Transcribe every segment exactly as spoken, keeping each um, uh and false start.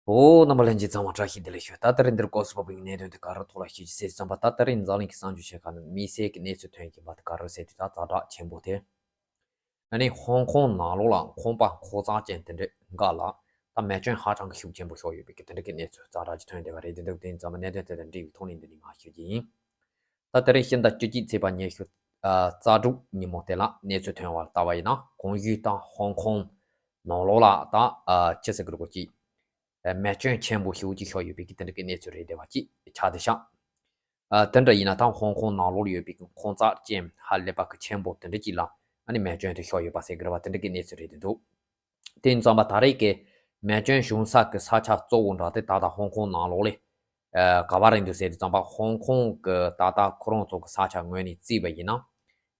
ཨོ། རྣམ་པ་ལྷན་རྒྱས་ཚང་མ་བཀྲ་ཤིས་བདེ་ལེགས་ཞུ། ད་ལྟ་རིང་འདིར་སྐོར་སུ་བབས་པའི་གནད་དོན་དེ་ག་རེ་ཐོག་ལ་ཞུ་རྒྱུ་ཟེར་ཙམ་པ། ད་ལྟ་རིང་འཛམ་གླིང་གི་གསར་འགྱུར་ཆེ་ཁག་ནང་དམིགས་བསལ་གྱི་གནས་ཚུལ་ཐོན་གྱིན་པ་དེ་ག་རེ་ཟེར་དུས། ད་ཛ་དྲག་ཆེན་པོ་དེ། ཨ་ནི་ཧོང་ཀོང་ནང་ལོགས་ལ་ཁང་པ་ཁོག་ཙག་ཅན་དེ་འདྲའི་སྒང་ལ་ད་མེ་སྐྱོན་ཧ་ཅང་གི་ཤུགས་ཆེན་པོ་ཤོར་ཡོད་པའི་གི་དེ་འདྲ་གི་གནས་ཚུལ་ཛ་དྲག་ཅིག་ཐོན་བསྡད་པ་རེད། དེ་འདུག་དེ་ཡིན་ཙང་མ་གནད་དོན་དེ་དང་འབྲེལ་བའི་ཐོག་ནས་འདི་ནས་མར་ཞུ་རྒྱུ་ཡིན། ད་དེ་རིང་ཕྱི་ཟླ་བཅུ་གཅིག་ཚེས་པ་ཉི་ཤུ་རྩ་དྲུག་ཉིན་མོ་དེ་ལ་གནས་ཚུལ་ཐོན་བར་ལྟ་བ་ཡིན་ན། གོང་ཞུས་ད་ཧོང་ཀོང་ནང་ལོགས་ལ་ད་ཅི་ཟེར་དགོས་རེད་གོ་ཅིག་མེ་སྐྱོན་ཆེན་པོ་ཞེ་པོ་ཅིག་ཤོར་ཡོད་པའི་གི་དེ་འདྲ་གི་གནས་ཚུལ་རེད་བསྡད་པ་ཅིག་ཆགས་བསྡད་ཤག་དེ་འདྲ་ཡིན་ན་ད་ཧོང་ཀོང་ནང་ལོགས་ཡོད་པའི་གི་ཁང་ཚགས་ཅན་ཧ་ལས་པ་གི་ཆེན་པོ་དེ་འདྲ་ཅིག་ལ་ཨ་ནི་མེ་སྐྱོན་དེ་ཤོར་ཡོད་པ་ཟེར་གི་རེད་བ། དེ་འདྲ་གི་གནས་ཚུལ་རེད་བསྡད་འདུག་དེ་ཡིན་ཙང་པ་ད་རེས་ཀྱི་མེ་སྐྱོན་བྱུང་ས་གི་ས་ཆ་གཙོ་བོ་འདྲ་དེ་ད་ལྟ་ཧོང་ཀོང་ནང་ལོགས་ལས། ཨ། ག་བ་རེད་འདུག་ཟེར་དུས་ཙམ་པ་ཧོང་ཀོང་གི་ད་ལྟ་ཁོ་རང་ཚོ་གི་ས་ཆ་ངོས་ནས་བརྩིས་པ་ཡིན་ན།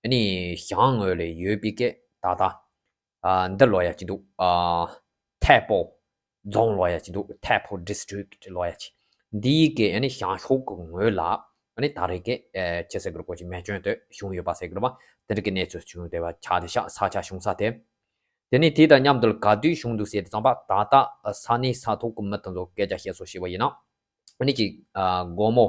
ཨ་ནི་བྱང་ངོས་ལ་ཡོད་པའི་གི་ད་ལྟ། ཨ། འདི་ལབ་ཡ་ཅིག་འདུག་ཨ། ཐའེ་པོ་རྫོང་ལབ་ཡ་ཅིག་འདུག Taipo District ལབ་ཡ་ཅིག་འདིའི་གི་ཨ་ནི་བྱང་ཕྱོགས་གི་ངོས་ལ་ཨ་ནི་ད་རེས་ཀྱི་ཨ། ཅི་ཟེར་དགོས་རེད་གོ་ཅིག་མེ་སྐྱོན་དེ་བྱུང་ཡོད་པ་ཟེར་གི་རེད་པ། དེ་འདྲ་གི་གནས་ཚུལ་བྱུང་བསྡད་པ་ཆགས་བསྡད་ཤག་ས་ཆ་བྱུང་ས་དེ། དེ་ནས་དེ་དང་མཉམ་དུ་ག་དུས་བྱུང་འདུག་ཟེར་དུས་ཙམ་པ། ད་ལྟ་ས་གནས་ས་ཐོག་གི་མི་དེ་ཚོ་སྐད་ཆ་བཤད་སྲོལ་བྱས་པ་ཡིན་ན། ཨ་ནི་ཅིག་ཨ། དགོང་མོ།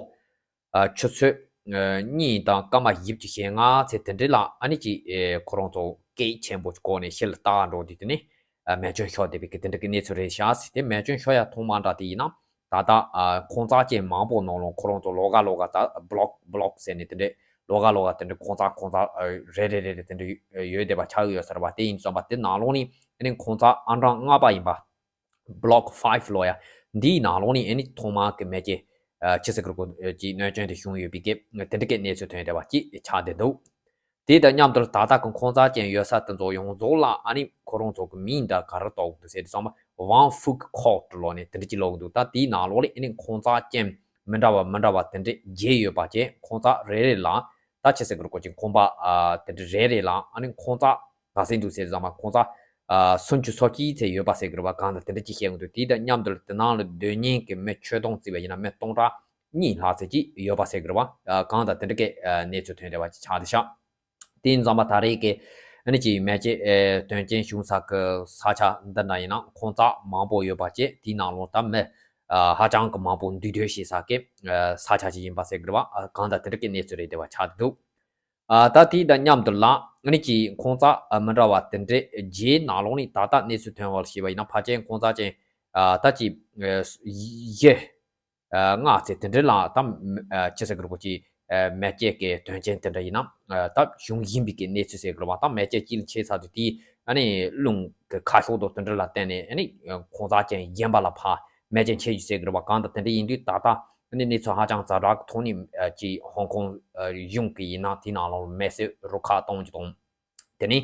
ཨ། ཆུ་ཚོད་ཨ། གཉིས་དང་སྐར་མ་བཞི་བཅུ་ཞེ་ལྔ་ཚེ་དེ་འདྲ་ལ་ཨ་ནི་ཅིག་ཨེ། ཁོ་རང་ཚོ་སྐད་ཆེན་པོ་གོ་ནས་ཕྱི་ལ་ལྟ་འགྲོ་དུས་དེ་ནས་ཨ། མེ་སྐྱོན་ཤོར་བསྡད་པའི་གི་དེ་འདྲ་གི་གནས་ཚུལ་རེད་ཤག་ཟེར། དེ་མེ་སྐྱོན་ཤོར་ཡ་ཐོག་མ་འདྲ་དེ་ཡིན་ན། ད་ལྟ་ཨ། ཁང་ཚགས་ཅན་མང་པོ་ནང་ལོགས་ཁོ་རང་ཚོ་ལོགས་ཀ་ལོགས་ཀ་ད་block block ཟེར་ནས་དེ་འདྲ་ལོགས་ཀ་ལོགས་ཀ་དེ་འདྲ་ཁང་ཚགས་ཁང་ཚགས་ཨ། རེ་རེ་རེ་རེ་དེ་འདྲ་ཡོད་བསྡད་པ་ཆགས་ཡོད་ས་རེད་པ། དེ་ཡིན་ཙམ་པ་དེ་ནང་ལོགས་ནས་ཨ་ནི་ཁང་ཚགས་ཨང་གྲངས་ལྔ་པ་ཡིན་པ། Block five ལབ་ཡ། འདིའི་ནང་ལོགས་ནས་ཨ་ནི་ཐོག་མ་གི་མེ་སྐྱེ། ཨ། ཅི་ཟེར་དགོས་རེད་གོ་ཅིག་གནོད་སྐྱོན་དེ་བྱུང་ཡོད་པའི་གི་དེ་འདྲ་གི་གནས་ཚུལ་ཐོན་བསྡད་པ་ཅིག་ཆགས་བསྡད་འདུག་དེ་དང་མཉམ་དུ་ད་ལྟ་གི་ཁང་ཚགས་ཅན་ཡོད་ས་དེ་ཚོ་ཡོངས་རྫོགས་ལ་ཨ་ནི་ཁོ་རང་ཚོ་གི་མིང་འདྲ་ག་རེ་བཏགས་འདུག་ཟེར་དུས་ཙམ་པ། Wan Fuk Court ལབ་ནས་དེ་འདྲ་ཅིག་ལབ་ཀྱི་འདུག་ད་དེའི་ནང་ལོགས་ལ་ཨ་ནི་ཁང་ཚགས་ཅན་མི་འདྲ་བ་མི་འདྲ་བ་དེ་འདྲ་བརྒྱད་ཡོད་པ་བཅས། ཁང་ཚགས་རེ་རེ་ལ་ད་ཅི་ཟེར་དགོས་རེད་གོ་ཅིག་ཁང་པ་ཨ། དེ་འདྲ་རེ་རེ་ལ་ཨ་ནི་ཁང་ཚགས་ག་ཚད་འདུག་ཟེར་ཙམ་པ། ཁང་ཚགས་ཨ། སུམ་ཅུ་སོ་གཅིག་ཚད་ཡོད་པ་ཟེར་གི་རེད་པ། གང་ལྟར་དེ་འདྲ་ཅིག་བཤད་ཀྱི་འདུག་དེ་དང་མཉམ་དུ་དེ་ནང་ལ་སྡོད་མཁན་གྱི་མི་ཁྱོན་བསྡོམས་བརྩིས་པ་ཡིན་ན་མི་སྟོང་ཕྲག་གཉིས་ལྷག་ཙམ་ཅིག་ཡོད་པ་ཟེར་གི་རེད་པ། ཨ། གང་ལྟར་དེ་འདྲ་གི་ཨ། གནས་ཚུལ་ཐོན་བསྡད་པ་ཅིག་ཆགས་བསྡད་ཤག་དེ་ཡིན་ཙམ་པ་ད་རེས་ཀྱི་ཨ་ནི་ཅིག་མེ་ལྕེ་ཨེ། དོན་རྐྱེན་བྱུང་ས་གི་ས་ཆ་འདི་འདྲ་ཡིན་ན་ཁང་ཚགས་མང་པོ་ཡོད་པ་བཅས། དེའི་ནང་ལོགས་ད་མི་ཨ། ཧ་ཅང་གི་མང་པོ་འདུས་སྡོད་བྱེད་ས་གི་ཨ། ས་ཆ་ཅིག་ཡིན་པ་ཟེར་གི་རེད་པ། ཨ། གང་ལྟར་དེ་འདྲ་གི་གནས་ཚུལ་རེད་བསྡད་པ་ཆགས་འདུག་ཨ། ད་དེ་དང་མཉམ་དུ་ལ་ཨ་ནི་ཅིག་ཁང་ཚགས་ཨ། མི་འདྲ་བ་དེ་འདྲའི་བརྒྱད་ནང་ལོགས་ནས་ད་ལྟ་གནས་ཚུལ་ཐོན་པར་བྱས་པ་ཡིན་ན། ཕལ་ཆེར་ཁང་ཚགས་ཅན་ཨ། ད་ཅིག་ཨ། བཞི་ཨ། ལྔ་ཚད་དེ་འདྲ་ལ་ད་ཨ། ཅི་ཟེར་དགོས་རེད་གོ་ཅིག་ཨ། མེ་ལྕེ་གི་དོན་རྐྱེན་དེ་འདྲ་ཡིན་ན་ཨ། ད་བྱུང་བཞིན་པའི་གི་གནས་ཚུལ་ཟེར་དགོས་རེད་པ། ད་མེ་ལྕེ་གཅིག་ལ་མཆེད་ཚར་དུས་དེའི་ཨ་ནི་རླུང་གི་ཁ་ཕྱོགས་དང་དེ་འདྲ་ལ་བརྟེན་ནས་ཨ་ནི་ཁང་ཚགས་ཅན་གཞན་པ་ལ་ཕར་མེ་ལྕེ་མཆེད་རྒྱུ་ཟེར་དགོས་རེད་པ། གང་ལྟར་དེ་འདྲ་ཡིན་དུས་ད་ལྟ་ཨ་ནི་གནས་ཚུལ་ཧ་ཅང་ཛ་དྲག་གི་ཐོག་ནས་ཨ། ཅིག་ཧོང་ཀོང་ཨ། གཞུང་གི་ཡིན་ན་དེའི་ནང་ལོགས་མེ་གསོད་རུ་ཁག་གཏོང་རྒྱུ་དང་། དེ་ནས་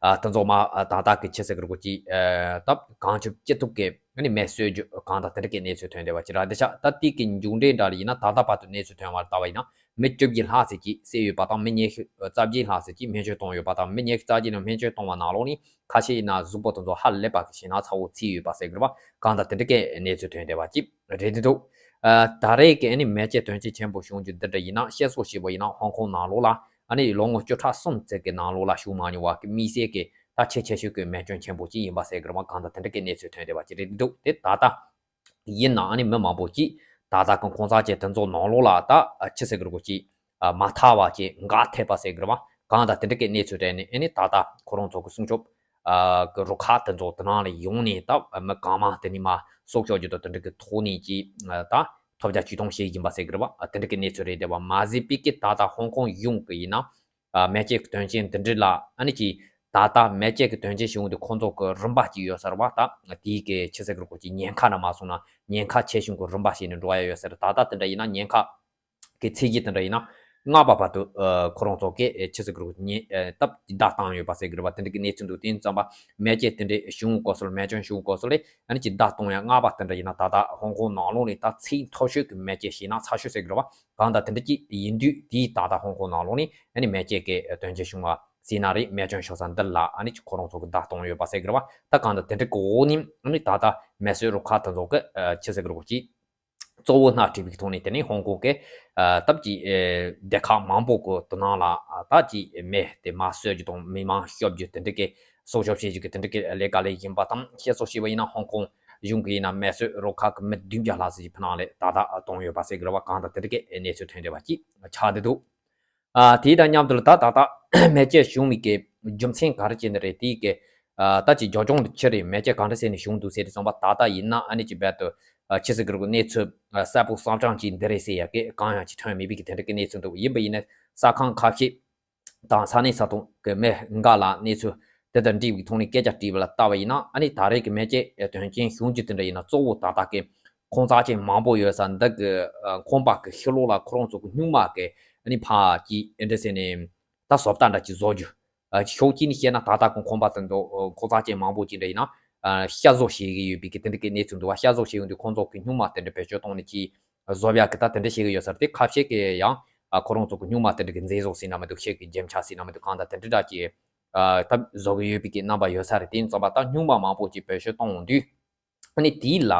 ཨ། དེ་ཚོ་མ་ཨ། ད་ལྟ་གི་ཅི་ཟེར་དགོས་རེད་གོ་ཅིག་ཨ། ད་གང་ཐུབ་ཅི་ཐུབ་ཀྱི་ཨ་ནི་མེ་གསོད་རྒྱུ་གང་དང་དེ་འདྲ་གི་གནས་ཚུལ་ཐོན་བསྡད་པ་ཅིག་རེད་བསྡད་ཤག་ད་དེ་གི་མཇུག་འབྲས་འདྲ་ལ་ཡིན་ན་ད་ལྟ་བར་དུ་གནས་ཚུལ་ཐོན་པར་ལྟ་བ་ཡིན་ན་མི་བཅོ་བརྒྱད་ལྷག་ཙམ་ཅིག་བསད་ཡོད་པ་དང་། མི་ཉི་ཤུ་རྩ་བརྒྱད་ལྷག་ཙམ་ཅིག་སྨན་བཅོས་བཏང་ཡོད་པ་དང་། མི་ཉི་ཤུ་རྩ་བརྒྱད་ལ་སྨན་བཅོས་བཏང་བ་ནང་ལོགས་ནས་ཁ་ཤས་ཡིན་ན་གཟུགས་པོ་དེ་ཚོ་ཧ་ལས་པ་གི་ཞེད་སྣང་ཚ་བོ་ཚུད་ཡོད་པ་ཟེར་གི་རེད་པ། གང་དང་དེ་འདྲ་གི་གནས་ཚུལ་ཐོན་བསྡད་པ་ཅིག་རེད་འདུག་ཨ། ད་རེས་ཀྱི་ཨ་ནི་མེ་ལྕེ་དོན་རྐྱེན་ཆེན་པོ་བྱུང་རྒྱུ་འདི་འདྲ་ཡིན་ན། བཤད་སྲོལ་བྱས་པ་ཡིན་ན་ཧོང་ཀོང་ནང་ལོགས་ལ་ཨ་ནི་ལོ་ངོ་བཅུ་ཕྲག་གསུམ་ཙམ་གྱི་ནང་ལོགས་ལ་བྱུང་མ་མྱོང་བ་གི་དམིགས་བསལ་གྱི་ད་ཆེས་ཆེ་ཤོས་ཀྱི་མེ་སྐྱོན་ཆེན་པོ་ཅིག་ཡིན་པ་ཟེར་གི་རེད་པ། གང་དང་དེ་འདྲ་གི་གནས་ཚུལ་ཐོན་བསྡད་པ་ཅིག་རེད་འདུག་དེ་ད་ལྟ་ཡིན་ན་ཨ་ནི་མི་མང་པོ་ཅིག་ད་ལྟ་གི་ཁང་ཚགས་ཅན་དེ་ཚོ་ནང་ལོགས་ལ་ད་ཨ། ཅི་ཟེར་གི་རེད་གོ་ཅིག་ཨ། མ་ཐར་བ་ཅིག་འགག་ཐེབས་པ་ཟེར་གི་རེད་པ། གང་དང་དེ་འདྲ་གི་གནས་ཚུལ་རེད་ནས་ཨ་ནི་ད་ལྟ་ཁོ་རང་ཚོ་གི་སྲུང་སྐྱོབ་ཨ། གི་རུ་ཁག་དེ་ཚོ་དེ་ནང་ལ་ཡོང་ནས་ད་མི་གང་མང་དེ་ནས་མར་སྲོག་སྐྱོབ་རྒྱུ་དང་དེ་འདྲ་གི་ཐོག་ནས་ཅིག་ད་ཐོབ་རྒྱ་ཇུས་གཏོང་བྱེད་བཞིན་པ་ཟེར་གི་རེད་པ། དེ་འདྲ་གི་གནས་ཚུལ་རེད་བསྡད་པ་མ་ཟད་པའི་གི་ད་ལྟ་ཧོང་ཀོང་གཞུང་གི་ཡིན་ན་ཨ། མེ་ལྕེ་གི་དོན་རྐྱེན་འདི་འདྲ་ལ་ཨ་ནི་ཅིག་ད་ལྟ་མེ་ལྕེ་གི་དོན་རྐྱེན་བྱུང་དུས་ཁོང་ཚོ་གི་རིམ་པ་ཅིག་ཡོད་ས་རེད་པ། ད་དེའི་གི་ཅི་ཟེར་གི་རེད་གོ་ཅིག་ཉེན་ཁ་ནང་མ་སོང་ན་ཉེན་ཁ་ཆེ་ཆུང་གི་རིམ་པ་བྱས་ནས་འགྲོ་ཡ་ཡོད་ས་རེད། ད་ལྟ་དེ་འདྲ་ཡིན་ན་ཉེན་ཁ་གི་ཚད་གཞི་དེ་འདྲ་ཡིན་ན་ལྔ་པ་བར་དུ་ཨ། ཁོ་རང་ཚོ་གི་ཨ། ཅི་ཟེར་གི་རེད་གོ་ཉེན་ཨ། སྟབས་ཀྱིས་བརྡ་བཏང་ཡོད་པ་ཟེར་གི་རེད་པ། དེ་འདྲ་གི་གནས་ཚུལ་འདུག་དེ་ཡིན་ཙམ་པ་མེ་ལྕེ་དེ་འདྲ་བྱུང་གོ་སོང་། མེ་སྐྱོན་བྱུང་གོ་སོང་ལས་ཨ་ནི་ཅིག་བརྡ་གཏོང་ཡ་ལྔ་པ་དེ་འདྲ་ཡིན་ན་ད་ལྟ་ཧོང་ཀོང་ནང་ལོགས་ནས་ད་ཚད་མཐོ་ཤོས་ཀྱི་མེ་ལྕེ་ཞེད་སྣང་ཚ་ཤོས་ཟེར་གི་རེད་པ། གང་ལྟར་དེ་འདྲ་ཅིག་ཡིན་དུས་དེའི་ད་ལྟ་ཧོང་ཀོང་ནང་ལོགས་ནས་ཨ་ནི་མེ་ལྕེ་གི་དོན་རྐྱེན་བྱུང་བ་ཟེར་ན་རེད། མེ་སྐྱོན་ཤོར་ས་འདི་ལ་ཨ་ནི་ཅིག་ཁོ་རང་ཚོ་གི་བརྡ་གཏོང་ཡོད་པ་ཟེར་གི་རེད་པ། ད་གང་ལྟར་དེ་འདྲ་གི་འོག་ནས་ཨ་ནི་ད་ལྟ་མེ་གསོད་རུ་ཁག་དེ་ཚོ་གི་ཅི་ཟེར་གི་རེད་གོ་ཅིག་གཙོ་བོ་སྣེ་ཁྲིད་པའི་ཐོག་ནས་དེ་ནས་ཧོང་ཀོང་གི་ཨ། སྟབས་ཀྱིས་ཨ། སྡེ་ཁག་མང་པོ་གི་དེ་ནང་ལ་ཨ། ད་ཅིག་མེ་དེ་མར་གསོད་རྒྱུ་དང་མི་མང་སྐྱོབ་རྒྱུ་དེ་འདྲ་གི་སྲུང་སྐྱོབ་བྱེད་རྒྱུ་གི་དེ་འདྲ་གི་ལས་ཀ་ལས་བཞིན་པ་དང་། བཤད་སྲོལ་བྱས་པ་ཡིན་ན་ཧོང་ཀོང་ གཞུང་གི་ཡིན་ན་མེ་གསོད་རུ་ཁག་གི་མི་བདུན་བརྒྱ་ལྷག་ཙམ་ཞིག་ཕྱི་ནང་ལ་ཏག་ཏག་བཏང་ཡོད་པ་ཟེར་གི་རེད་བ། གང་ལྟར་དེ་འདྲ་གི་གནས་ཚུལ་ཐོན་བསྡད་པ་ཅིག་ཆགས་བསྡད་འདུག་ཨ། དེ་དང་མཉམ་དུ་ལ་ད་ད་ལྟ་མེ་ལྕེ་བྱུང་བའི་གི་རྒྱུ་མཚན་ག་རེ་བྱས་ནི་རེད། དེའི་གི་ཨ། ད་ཅིག་རྒྱབ་ལྗོངས་དེ་ཆི་རེད། མེ་ལྕེ་གང་འདྲ་ཟེར་ནས་བྱུང་འདུག་ཟེར་དུས་ཙམ་པ། ད་ལྟ་ཡིན་ན་ཨ་ནི་ཅིག་རྦད་དེ་ཨ། ཆི་ཟེར་གི་རེད། གནས་ཚུལ་ཨ། གསལ་པོ་གསལ་རྐྱང་ཅིག་འདི་རེད་ཟེར་ཡ་གི་གང་ཡང་ཅིག་ཐོན་མེད་པའི་གི་དེ་འདྲ་གི་གནས་ཚུལ་འདུག་ཡིན་པ་ཡིན་ན་ས་ཁང་ཁ་ཤས་དང་ས་གནས་ས་ཐོག་གི་མི་འགའ་ལ་གནས་ཚུལ་དེ་དང་འབྲེལ་བའི་ཐོག་ནས་སྐད་ཆ་དྲིས་པ་ལ་ལྟ་བ་ཡིན་ན། ཨ་ནི་ད་རེས་ཀྱི་མེ་ལྕེ་དོན་རྐྱེན་བྱུང་རྒྱུ་དེ་འདྲ་ཡིན་ན། གཙོ་བོ་ད་ལྟ་གི་ཁོང་ཚ་ཅན་མང་པོ་ཡོད་ས་འདི་གི་ཨ། ཁང་པ་གི་ཕྱི་ལོགས་ལ་ཁོ་རང་ཚོ་གི་སྨྱུག་མ་གི་ཨ་ནི་ཕར་གྱི་ཨེ་འདྲ་ཟེར་ནས་ད་བཟོ་ལྟ་འདྲ་ཅིག་བཟོ་རྒྱུ། ཨ། ཕྱོགས་གཅིག་ནས་བཤད་ན་ད་ལྟ་གི་ཁང་པ་དེ་ཚོ་ཨ། ཁོང་ཚ་ཅན་མང་པོ་ཅིག་འདྲ་ཡིན་ན་ཨ། ཤ་བཟོ་བྱེད་ཀྱི་ཡོད་པའི་གི་དེ་འདྲ་གི་གནས་ཚུལ་འདུག་བ། ཤ་བཟོ་བྱེད་ཡོང་དུས་ཁོང་ཚོ་གི་སྨྱུག་མ་དེ་འདྲ་བེད་སྤྱོད་གཏོང་ནས་ཅིག་བཟོ་ཡག་གི་ད་དེ་འདྲ་བྱེད་ཀྱི་ཡོད་ས་རེད། དེ་ཁ་ཤས་ཀྱིས་ཡང་ཨ། ཁོ་རང་ཚོ་གི་སྨྱུག་མ་དེ་འདྲ་གི་མཛེས་བཟོ་ཟེར་ན་མི་འདུག་ཤེལ་གྱི་རྒྱན་ཆ་ཟེར་ན་མི་འདུག་གང་ལྟར་དེ་འདྲ་འདྲ་ཅིག་ཨ། ད་བཟོ་གི་ཡོད་པའི་གི་རྣམ་པ་ཡོད་ས་རེད། དེ་ཡིན་ཙང་པ་ད་སྨྱུག་མ་མང་པོ་ཅིག་བེད་སྤྱོད་གཏོང་ཡོང་དུས། ཨ་ནི་དེའི་ལ་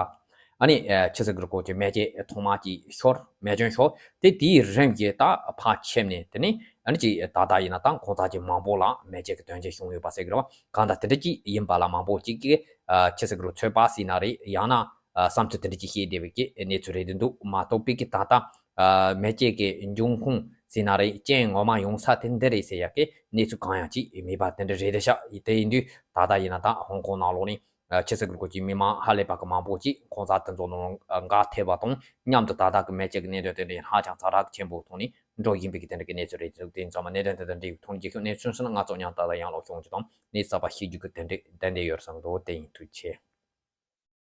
ཨ་ནི་ཨ། ཆི་ཟེར་གི་རེད། ཁོ་ཅིག་མེ་ལྕེ་ཐོག་མ་ཅིག་ཤོར། མེ་སྐྱོན་ཤོར། དེ་དེའི་རིམ་གྱིས་ད་ཕར་ཁྱབ་ནས། དེ་ནས་ཨ་ནི་ཅིག་ད་ལྟ་ཡིན་ན་ད་ཁོང་ཚ་ཅིག་མང་པོ་ལ་མེ་ལྕེ་གི་དོན་རྐྱེན་བྱུང་ཡོད་པ་ཟེར་གི་རེད་བ། གང་ལྟར་དེ་འདྲ་ཅིག་ཡིན་པ་ལ་མང་པོ་ཅིག་གིས་ཨ། ཆི་ཟེར་གི་རེད། ཚོད་དཔག་ཟེར་ན་རེད། ཡང་ན་ཨ། བསམ་ཚུལ་དེ་འདྲ་ཅིག་བཤད་བསྡད་པའི་གི་གནས་ཚུལ་རེད་འདུག་མ་གཏོགས་པའི་གི་ད་ལྟ་ཨ། མེ་ལྕེ་གི་འབྱུང་ཁུངས་ཟེར་ན་རེད། རྐྱེན་ངོ་མ་ཡོང་ས་དེ་འདི་རེད་ཟེར་ཡག་གི་གནས་ཚུལ་གང་ཡང་ཅིག་མེད་པ་དེ་འདྲ་རེད་ཤག་དེ་ཡིན་དུས་ད་ལྟ་ཡིན་ན་ད་ཧོང་ཀོང་ནང་ལོགས་ནས་ཨ། ཆི་ཟེར་གི་རེད། ཁོ་ཅིག་མི་མང་ཧ་ལས་པ་གི་མང་པོ་ཅིག་ཁོང་ཚ་དེ་ཚོ་ནང་འགག་ཐེབས་པ་དང་མཉམ་དུ་ད་ལྟ་གི་མེ་ལྕེ་གི་གནད་དོན་དེ་འདྲ་ཧ་ཅང་ཛ་དྲག་ཆེན་པོ་ཐོག་ནས་འགྲོ་བཞིན་པའི་གི་དེ་འདྲ་གི་གནས་ཚུལ་རེད་འདུག་དེ་ཡིན་ཙང་མ་གནད་དོན་དེ་དང་འབྲེལ་བའི་ཐོག་ནས་རྒྱལ་ཁབ་གནས་ཚུལ་སོང་ན་ང་ཚོ་མཉམ་དུ་ཡང་ལོག་ཤོང་རྒྱུ་དང་གནས་ཚུལ་གསར་པ་ཤེས་རྒྱུ་གི་དེ་འདྲ་ཏན་ཏན་ཡོད་བསམ་འདུག་དེ་ཡིན། ཐུགས་རྗེ་ཆེ།